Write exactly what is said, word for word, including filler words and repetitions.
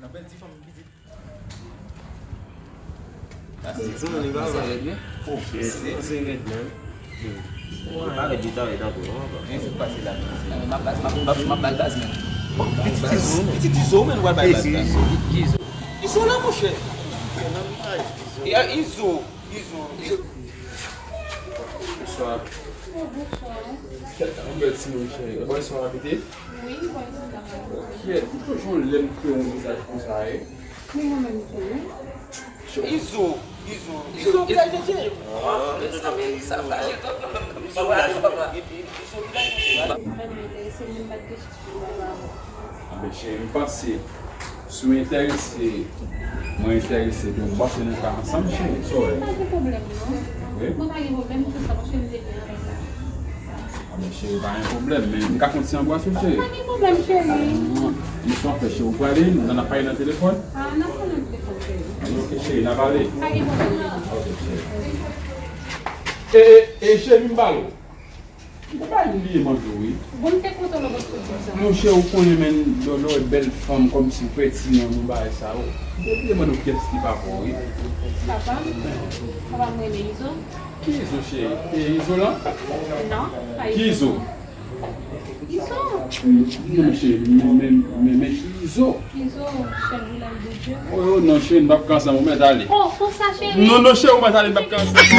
Nan bèl ti fanm pitit. Sa se timoun li pa wè. Sa rèd, wi. Oh, se rèd, man. Li pa rèd, li ta rèd ankò, non, papa. Men se pase la. M ap baz, m ap, m ap, m ap ba l baz, man. Pitit Izo, pitit Izo, man, w al bay baz la. Izo lan, monchè. Ya, Izo, Izo, Izo. Bonswa. Kèt, yon bèl timoun, cheri. Bonswa, abite. Wi, mwen kontan. Kèt, ki toujou lè m kwe yon vizaj konsa, e? Men mwen menm tou, wi. Izo, Izo, Izo, vizaj de Dye. Oh, mezanmi, sa frajil twòp kanmenm. Izo, vizaj, Izo, vizaj konsa. Mwen pa enterese, mwen pa t gen chans pou mwen. Anben, cheri, m panse, si w enterese, mwen enterese, donk, m panse nou ka ansanm, cheri, sa w wè? Pa gen pwoblèm, non. Wi? Mwen pa gen pwoblèm pou sa, paske m te byen avèk sa. Anben, cheri, pa gen pwoblèm, men m ka kont ti anbwa sou, cheri? Pa gen pwoblèm, cheri. Misye, anfen, cheri, ou prale, n ap pale nan telefòn? Ah, n ap pale nan telefòn, cheri. Ok, cheri, n ap pale. Pa gen pwoblèm, non. Ok, cheri. E, e, e, cheri, m pale w. Ou pa bliye mande w, wi. Bon, m te kontan lè w t ap di sa. Monchè, ou konnen, men, lè, lè w wè bèl fanm kòmsi w pètinan nan bagay sa yo. Ou bliye mande w kiyès ki papa w, wi. Papa m? Papa m rele Izo. Ki Izo, cheri? E Izolan? Non, pa Izo. Ki Izo? Izo. Non, cheri, men, men, men, men ki Izo? Izo, chèf vilaj de Dye. Oh, oh, non, cheri, m p ap ka ansanm, ou mèt ale. Oh, konsa, cheri? Non, non, cheri, ou mèt ale, m p ap ka ansanm.